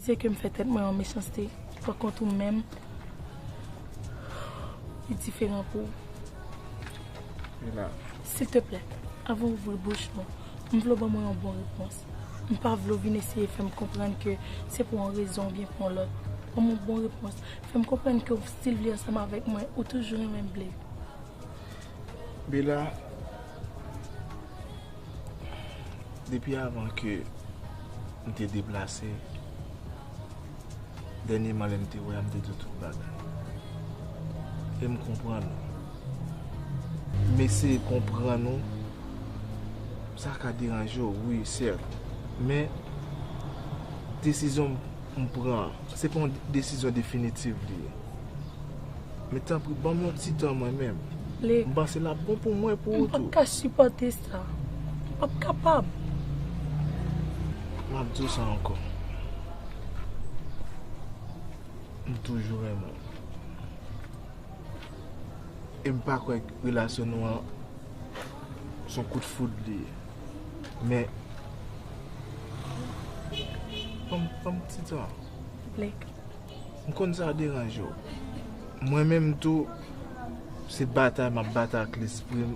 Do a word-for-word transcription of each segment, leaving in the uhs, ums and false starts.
Se ke m fè tèt mwen yon mechanste. Pakont ou menm, li diferan pou ou. Mila. Silteplè, avan w ouvri bouch nou, m vle w ban mwen yon bon repons. M pa vle w vin eseye fè m konprann ke se pou yon rezon oubyen pou yon lòt. Ban m yon bon repons. Fè m konprann ke w still vle ansanm avèk mwen, ou toujou renmen m, Blake. Bella, depi avan ke m te deplase, dènyèman lè m te wè a, m te di w tout bagay. E m konprann ou. M eseye konprann ou. Sa ka deranje w, wi, sèt. Men, desizyon m pran an, se pa yon desizyon definitif li ye. Men tanpri, ban m yon ti tan mwen menm. Blake, m panse l ap bon pou mwen, pou ou tou. M p ap ka sipòte sa. M p ap kapab. M ap di w sa ankò. M toujou renmen w. E m pa kwè relasyon nou an se yon kout foud li ye. Men, ban m, ban m ti tan. Blake. M konn sa deranje w. Mwen menm tou, se batay m ap batay ak lespri m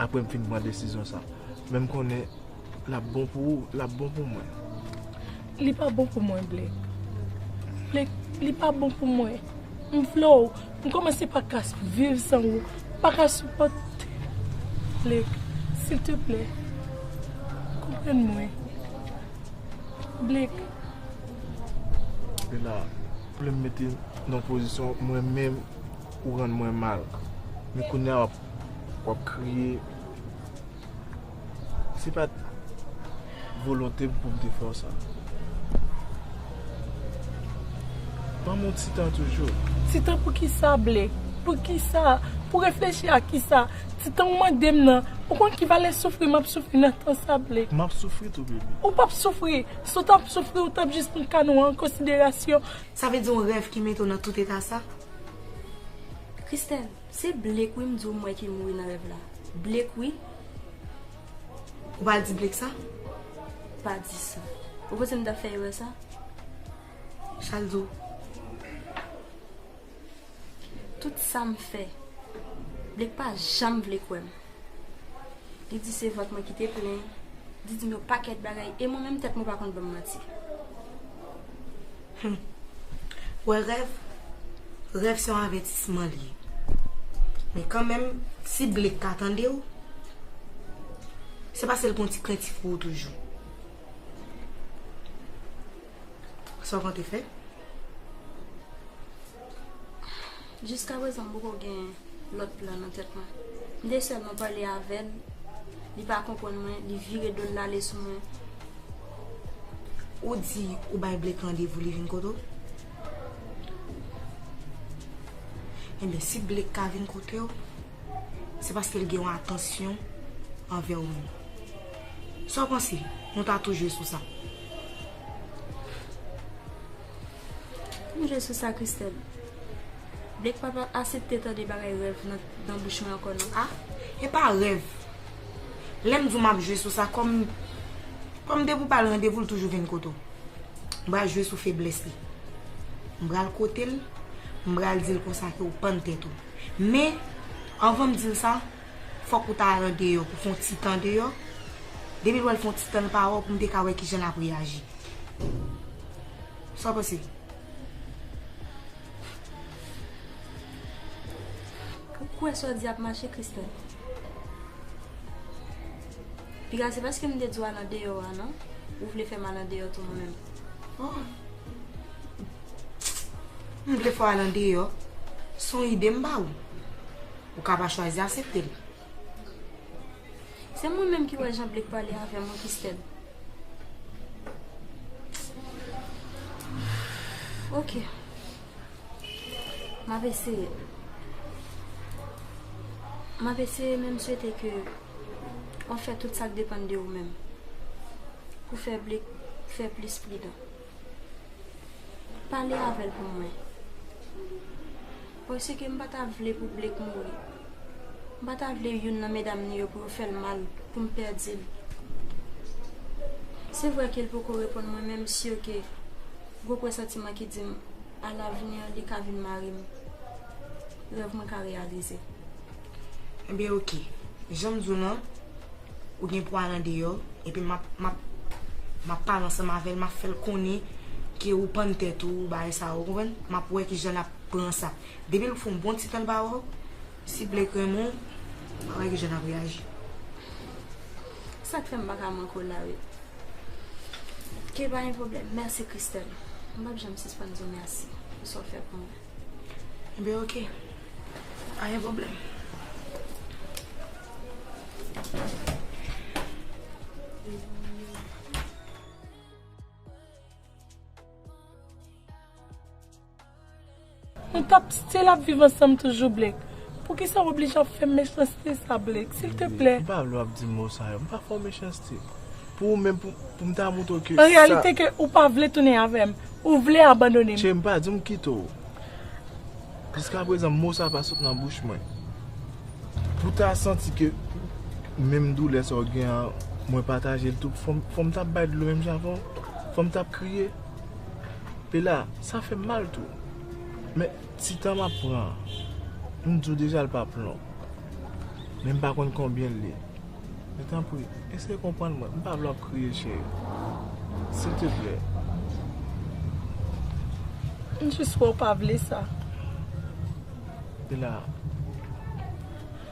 apre m fin pran desizyon sa. Men m konnen l ap bon pou ou, l ap bon pou mwen. Li pa bon pou mwen, Blake. Blake, li pa bon pou mwen. M vle w. M kòmanse pa ka viv san ou. M pa ka sipòte. Blake, silteplè, konprann mwen. Blake. Bella, ou vle m mete nan pozisyon mwen menm, ou rann mwen mal. Men kounye a w ap, w ap kriye. Se pa t volonte m pou m te fè w sa. Ban m yon ti tan toujou. Ti tan pou kisa, Blake? Pou kisa? Pou reflechi a kisa? Ti tan w mande m nan, ou konn ki valè soufri m ap soufri nan tan sa, Blake? M ap soufri tou, baby. Ou p ap soufri. Si w t ap soufri, ou t ap jis pran ka nou an konsiderasyon. Sa vle di yon rèv ki mete w nan tout eta sa? Christelle, se Blake wi m di w m wè ki mouri nan rèv la. Blake wi. Ou pa al di Blake sa? Pa di sa. Ou panse m t ap fè erè sa? Sa l di w? Tout sa m fè, Blake pa janm vle kwè m. Li di se vant mwen ki te plen, li di m yon pakèt bagay, e mwen menm tèt mwen pa konn ban m manti. Hum. Wè rèv? Rèv se yon avètisman li ye. Men kanmenm, si Blake ka tande w, se paske l gen yon ti krentif pou ou toujou. Sa w konte fè? Jiskaprezan, m poko gen lòt plan nan tèt mwen. M te sèlman pale avè l, li pa konprann mwen, li vire do l, l ale sou mwen. Ou di ou bay Blake randevou, li vin kote w? Enben, si Blake ka vin kote w, se paske l gen yon atansyon anvè w menm. Sa w panse? Nou ta tou jwe sou sa. M jwe sou sa, Christelle. Blake p ap asepte tande bagay rèv nan, nan bouch mwen ankò, non. Ah, e pa rèv. Lè m di w m ap jwe sou sa, kòm, kòm depi w ba l randevou, l toujou vin kote w. M pral jwe sou feblès li. M pral kote l, m pral di l konsa ke w pann tèt ou. Men, anvan m di l sa, fòk ou ta al andeyò pou fè yon ti tan deyò. Depi l wè l fè yon ti tan l pa wè w, pou m te ka wè kijan l ap reyaji. Sa w panse? Ou kwè sa w di ap mache, Christelle? Piga, se paske m te di w al andeyò a, non? Ou vle fè m al andeyò tou mwen menm? Oh. M vle fè w al andeyò. Se yon ide m ba ou. Ou ka pa chwazi aksepte l. Se mwen menm ki wè jan Blake pale avè m, wi, Christelle. Ok. M ap eseye. M ap eseye, men m swete ke w ap fè tout sa k depann de ou menm pou fè Blake fè plis pridan. Pale avè l pou mwen. Paske m pa ta vle pou Blake mouri. M pa ta vle youn nan medam li yo pou yo fè l mal, pou m pèdi l. Se vre ke l poko reponn mwen, men m si ke Gwo presantiman ki di m, alavni, li ka vin mari m. Rèv mwen ka reyalize. Ebyen, oke. Jan m di w lan, ou gen pou al andeyò, epi m ap, m ap, m ap pale ansanm avè l, m ap fè l konnen ke ou pann tèt ou, bagay sa yo, ou konprann? M ap wè kijan l ap pran sa. Depi l fè yon bon ti tan l pa wè w, si Blake renmen w, m ap wè kijan l ap reyaji. Sa k fè m pa ka manke w la, wi. Ke pa gen pwoblèm. Mèsi, Christelle. M p ap janm sispann di w mèsi pou sa w fè pou mwen. Ebyen, oke. Pa gen pwoblèm. Nou t ap still ap viv ansanm toujou, Blake. Poukisa w oblije ap fè m mechanste sa, Blake? Silteplè. M pa vle w ap di m mo sa yo. M pa fè w mechanste. Pou ou menm, pou, pou m ta montre w ke an reyalite ke ou pa vle tounen avè m. Ou vle abandone m. Cheri, m pa di w m kite w. Jiskaprezan, mo sa pa sot nan bouch mwen. Pou w ta santi ke menm doulè sa w gen an, mwen pataje l tou, fò m, fò m t ap bay dlo menm jan avè w, fò m t ap kriye. Bella, sa fè m mal tou. Men, ti tan m ap pran an, m di w deja l p ap long. Men m pa konn konbyen l ye. Men tanpri, eseye konprann mwen. M pa vle w ap kriye, cheri. Silteplè. M jis wè w pa vle sa. Bella,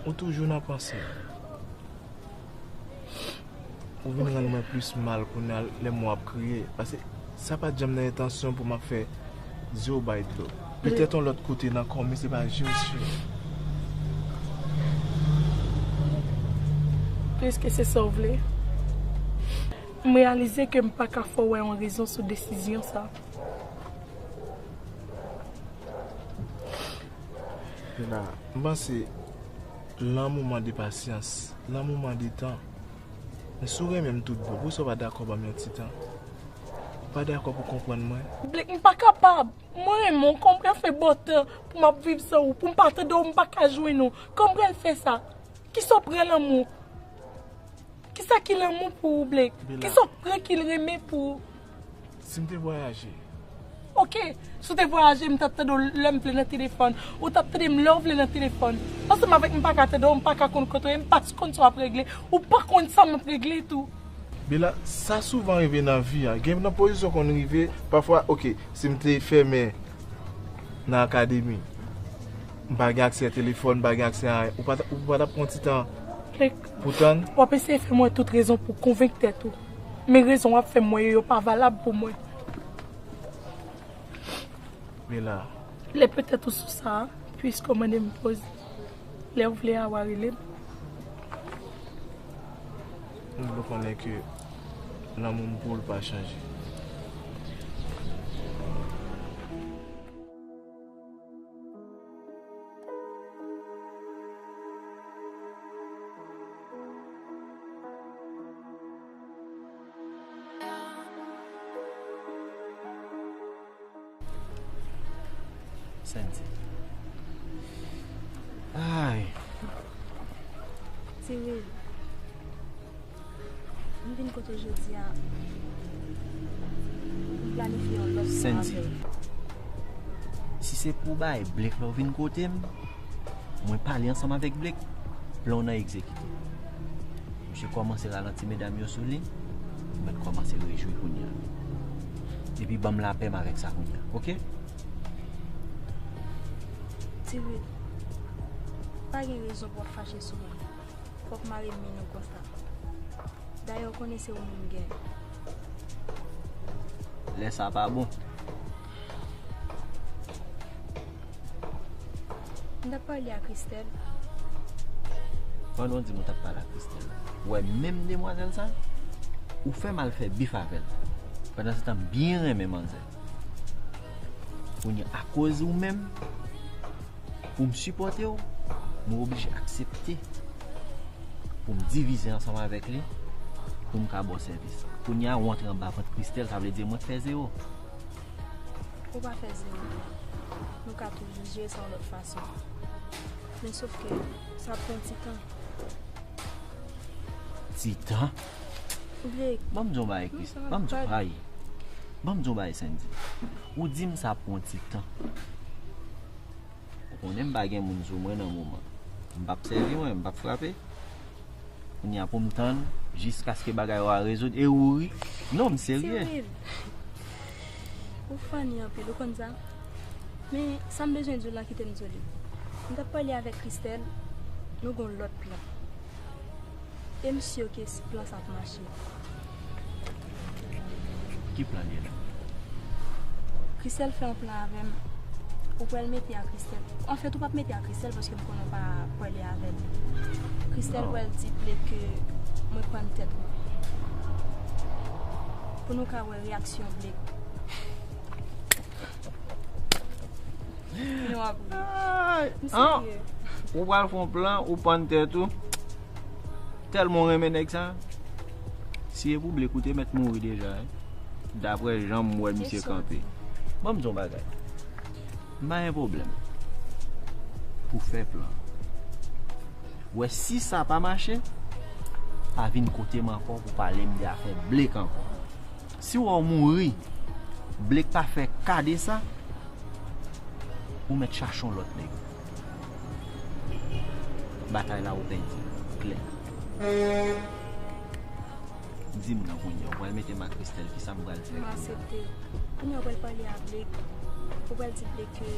ou toujou nan panse m. Ou vin rann mwen plis mal kounye a lè m wè w ap kriye. Paske sa pa t janm nan entansyon pou m ap fè je w bay dlo. Petèt yon lòt kote nan kò m, men se pa je w, cheri. Piske se sa w vle, m reyalize ke m pa ka fè w wè yon rezon sou desizyon sa. Bella, m panse lanmou mande pasyans, lanmou mande tan. Men si w renmen m tout bon, poukisa w pa dakò ban m yon ti tan? Ou pa dakò pou konprann mwen? Blake, m pa kapab. Mwen renmen w, kòman m pral fè ba w tan pou m ap viv san ou, pou m pa tande w, m pa ka jwenn ou? Kòman m pral fè sa? Kisa w pran lanmou? Kisa ki lanmou pou ou, Blake? Bella. Kisa w pran ki l renmen pou ou? Si m te vwayaje. Oke, si w te vwayaje, m t ap tande w lè m vle nan telefòn. Ou t ap tande m lè w vle nan telefòn. Ansanm avèk m pa ka tande w, m pa ka konn kote w ye, m pa konn sa w ap regle. Ou pa konn sa m ap regle tou. Bella, sa souvan rive nan vi a. Gen nan pozisyon konn rive, pafwa, oke, si m te fèmen nan akademi, m pa gen aksè a telefòn, m pa gen aksè a anyen. Ou pa t, ou pa t ap pran ti tan pou tann? W ap eseye fè m wè tout rezon pou konvenk tèt ou. Men rezon w ap fè m wè yo, yo pa valab pou mwen. Bella. Lè petèt ou sou sa, piske w mande m poz. Lè w vle a, w a rele m. M vle w konnen ke lanmou m pou w pa chanje. Sandy. Ay. Ti Will, m vin kote w jodi a pou m planifye yon lòt plan avè w. Sandy, si se pou bay Blake la w vin kote m, mwen pale ansanm avèk Blake, plan w nan egzekite. Misye kòmanse ralanti medam yo sou li, m mèt kòmanse rejwi kounye a. Epi ban m lapè m avèk sa kounye a, oke? Ti Will, pa gen rezon pou w ap fache sou mwen. Fòk mare m men nou konsa. Dayè, w konnen se ou menm m gen. Lè sa pa bon. M t ap pale a Christelle. Pandan w di m ou t ap pale a Christelle la, ou wè menm demwazèl sa, ou fè m al fè bif avè l. Pandan se tan, m byen renmen manzè. Kounye a, akoz ou menm, pou m sipòte w, m oblije aksepte pou m divize ansanm avèk li, pou m ka ba w sèvis. Kounye a, ou antre anba vant Christelle, sa vle di mwen k fè zewo. Ou pa fè zewo. Nou ka toujou jere sa yon lòt fason. Men sof ke sa ap pran ti tan. Ti tan? Blake. Ban m di yon bagay, Chris. Ban m di yon bagay. Ban m di yon bagay, Sandy. Ou di m sa pou yon ti tan. Ou konnen m pa gen moun sou mwen nan moman. M p ap sèvi mwen, m p ap frape. Kounye a pou m tann jiskaske bagay yo a rezoud e ou ri. Non, m serye. Cyril, ou funny anpil, ou konn sa? Men sa m bezwen di w la, kite m di w li. M t ap pale avèk Christelle, nou gon lòt plan. E m si ke s- plan sa ap mache. Ki plan li ye la? Christelle fè yon plan avè m. Ou pral mete a Christelle. Anfèt, ou p ap mete a Christelle paske m konnen w pa pale avè l. Christelle pral di Blake ke mwen pann tèt mwen. Pou nou ka wè reyaksyon Blake. Yon ap ri. M serye. Ou pral fè yon plan, ou pann tèt ou. Tèlman w renmen nèg sa. Si e pou Blake ou te mèt mouri deja, wi. Daprè jan m wè misye kanpe. Ban m di yon bagay. M pa gen pwoblèm pou fè plan. Wè, si sa pa mache, pa vin kote m ankò pou pale m de afè Blake ankò. Si w wè w mouri, Blake pa fè ka de sa, ou mèt chache yon lòt nèg. Batay la ou pèdi, klè. Di m nan kounye a, ou pral mete m ak Christelle, kisa m pral fè kounye a? M aksepte. Kounye a ou pral pale a Blake, ou pral di Blake ke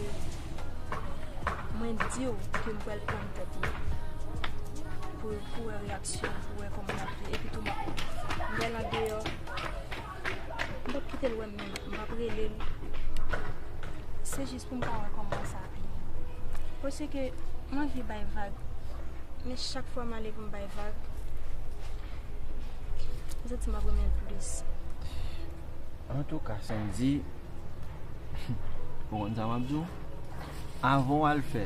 mwen di w ke m pral pran tèt mwen. Pou, pou wè reyaksyon, pou wè kòman l ap ye. Epi tou, m pral andeyò. M p ap kite l wè m menm, m p ap rele l. Se jis pou m ka wè kòman sa ap ye. Paske m anvi bay vag, men chak fwa m ale pou m bay vag, m santi m ap renmen l plis. Antouka, Sandy, ou konn sa m ap di w? Avan w al fè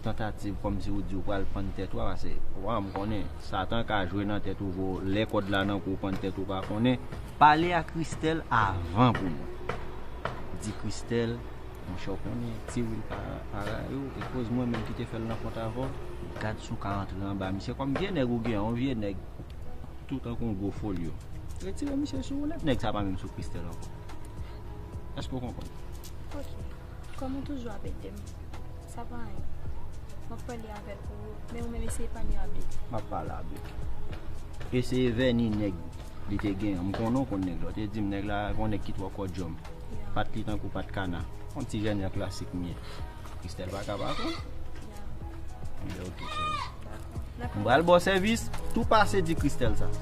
tantativ kòmsi ou di ou pral pann tèt ou a, paske wa, m konnen Satan ka jwe nan tèt ou, vo lè kòd la nan kou, pann tèt ou pa konnen. Pale a Christelle avan pou mwen. Di Christelle, monchè, w konnen Cyril pa, pa rayi w, e koz mwen menm ki te fè l rankont avè w, gad si w ka antre anba misye kòm vye nèg ou gen, yon vye nèg tou tankou yon gwo folyo. Retire misye sou ou nèt, nèg sa pa menm sou Christelle ankò. Èske w konprann? Ok. Kòm ou toujou ap ede m, sa pa anyen. M ap pale avè l pou ou, men ou menm eseye pale a Blake. M ap pale a Blake. Eseye vèni nèg li te gen an. M konnen w konn nèg la. Ou te di m nèg la, yon nèg ki twò kòdjòm. Yeah. Pat li tankou pat kana. Yon ti jènjan klasik m ye. Christelle pa ka pa konn. Yeah. Ebyen, ok, cheri. Dakò. M pral ba w sèvis, tou pase di Christelle sa.